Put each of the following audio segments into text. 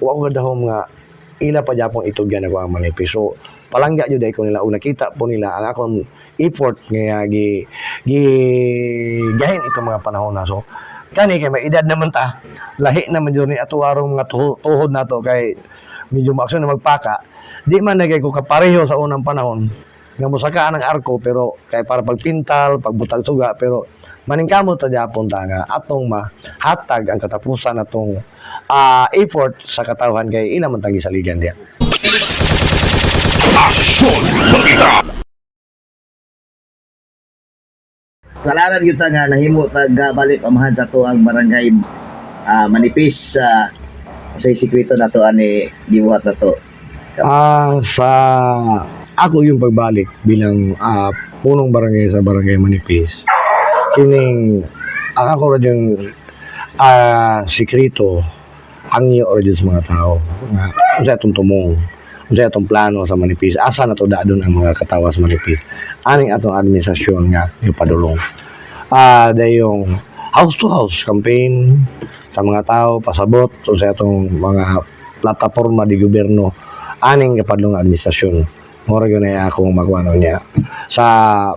Wa ko kadahom nga ila pa japon itugyan ako ang Manipis. So palangga jud ko nila ug nakita po nila ang akong effort nga gi gi gahin itong mga panahon na. So kani kay may edad naman ta, lahi naman jud ni ato arong mga tuhod nato kay medyo maaksyon na magpaka. Di man na kay ko kapareho sa unang panahon nga mosaka ang arko, pero kay para pagpintal, pagbutag suga, pero maningkamot ta japon ta nga atong mahatag ang katapusan atong effort sa katawhan kay ila man tang gisaligan diha. Aksyon Balita. Kalaran gyud ta nga nahimo ta balik pamahan sa ato ang barangay Manipis sa sikreto nato ani gibuhat nato. Sa ako yung pagbalik bilang punong barangay sa Barangay Manipis. Kining ang ako ra yung sikreto, hangyo ra jud sa mga tao nga unsa atong tumong, unsa atong plano sa Manipis, asa na to dadon ang mga katawa sa Manipis aning atong administrasyon nga ipadulong. Dayong house to house campaign sa mga tao, pasabot unsa atong mga plataporma di gobyerno aning kapadlong administrasyon. Mura gyud na akong makuano niya sa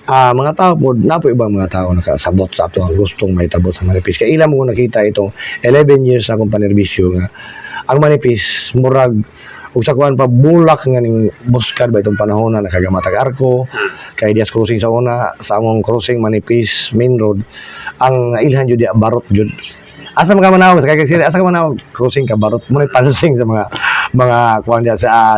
mga tao po na po, ibang mga tao nakasabot sa ato ang gustong mahitabo sa Manipis kay ila mo nakita itong 11 years akong panerbisyo nga ang Manipis murag ug sa kuan pa bulak nga ning buskad ba itong panahon na nakagamatag arko kay dias crossing sa una sa among crossing Manipis main road, ang ilhan jud diya barot jud. Asa man ka manawag sa kay asa ka manawag crossing ka barot mo na pansing sa mga kuan diya sa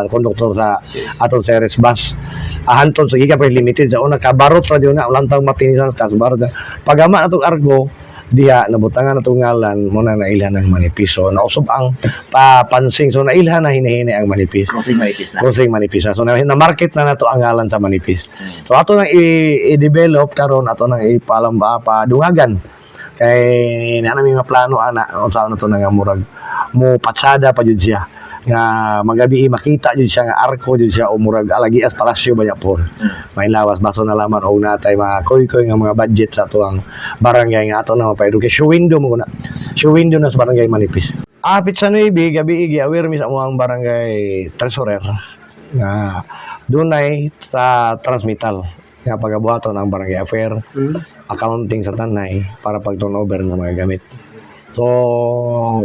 konduktor sa atong series bus. Hantod sa gikan pa limited sa una kabarot ra jud na ulantang matinisan sa barot. Pagama atong arko diha nabutangan atong ngalan mo na nailhan ang Manipis. So nausob ang pansing, so nailhan na hinihini ang Manipis. Crossing Manipis na. Crossing Manipis na. So na market na nato ang ngalan sa Manipis. So ato nang i-develop karon, ato nang ipalam padungagan kay na nami mga plano ana unsa na to nga murag mo patsada pa jud siya nga magabi makita jud siya nga arko jud siya o murag Alagias Palasyo ba po. May lawas baso na laman og natay mga koy-koy nga mga budget sa atuang barangay nga ato na mapaido kay show window mo na, show window na sa Barangay Manipis. Apit sa 9 gabi gi-aware mi sa among barangay treasurer nga dunay sa transmittal nga pagabuhaton ang barangay affair, accounting sa tanay para pag turnover ng mga gamit. So,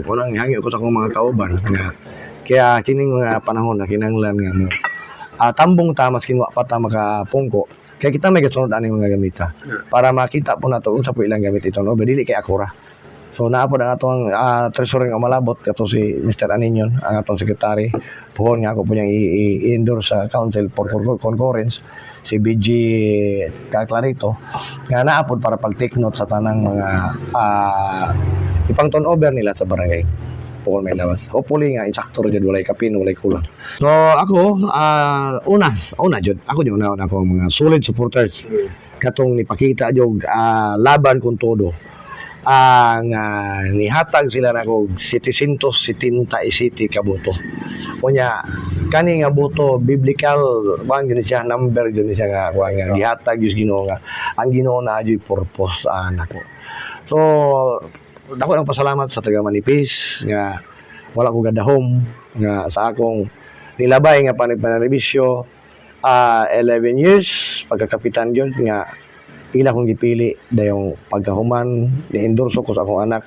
unang hangyo ko sa akong mga kauban nga kaya kining mga panahon na kinahanglan nga mo tambong ta maskin wa pa ta makapungko kay kita may gasunod aning mga gamita para makita po nato unsa po ilang gamit ito no dili kay akura. So naa po ang atong treasurer nga malabot kato si Mr. Aninyon, ang atong secretary puhon nga ako po niyang i-endorse sa Council for Concurrence, si BG Clarito nga naa pod para pag take note sa tanang mga ipang turnover nila sa barangay puhon may lawas. Hopefully nga insakto jud, walay kapin, walay kulang. So ako una una jud ako jud una ako mga solid supporters katong nipakita jud laban kung todo ang nihatag sila nako 777 ka boto. Unya kani nga boto biblical kuan gyud siya, number gyud siya nga kuan nga gihatag gyud Ginoo nga ang Ginoo na adyo'y purpose nako. So dako nang pasalamat sa taga Manipis nga wala ko gadahom nga sa akong nilabay nga panagpanarbisyo 11 years pagkakapitan gyud nga ila kong gipili. Dayong pagkahuman ni-endorso ko sa akong anak,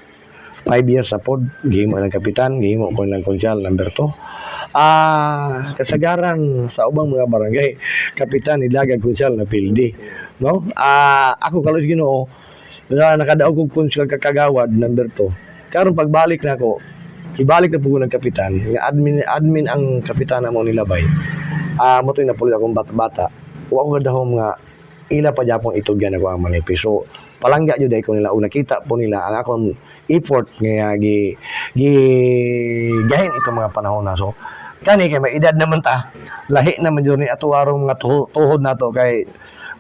5 years na pod gihimo ng kapitan, gihimo ko ng konsyal number 2. Kasagaran sa ubang mga barangay kapitan nilagag konsyal na pildi no. Ako kalos Ginoo na nakadaog kog konsyal kakagawad number 2. Karon pagbalik na ako, ibalik na po ko ng kapitan nga admin admin ang kapitan na mo nilabay. Mo to'y napulit akong bata-bata. Wa ko kadahom nga ila pa japon itugyan ako ang Manipis. So palangga jud ko nila ug nakita po nila ang akong effort nga gi gi gahin itong mga panahon na. So kani kay may edad naman ta, lahi naman jud ni ato arong mga tuhod nato kay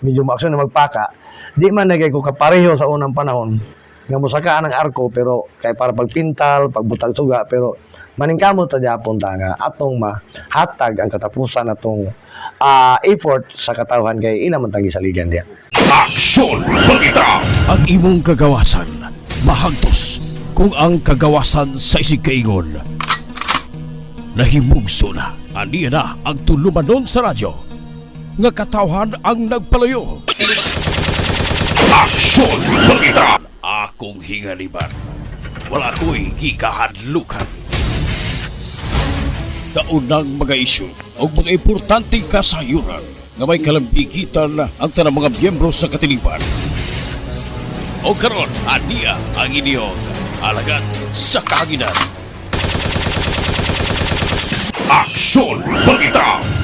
medyo maaksyon na magpaka. Di man na kay ko kapareho sa unang panahon nga mosaka ang arko, pero kay para pagpintal, pagbutag suga, pero maningkamot ta japon ta nga atong mahatag ang katapusan atong effort sa katawhan kay ila man tang gisaligan diha. Aksyon Balita. Ang imong kagawasan mahagtos Kung ang kagawasan sa isigkaingon nahimugso na, aniya na ang tulumanon sa radyo nga katawhan ang nagpalayo. Aksyon Balita. Akong hingaliban, wala ko'y gikahadlukan. Daunang mga isyu o mga importanteng kasayuran nga may kalambigitan ang tanang mga miyembro sa katilipan. O karon, aniya ang inyong alagad sa kahanginan. Aksyon Balita.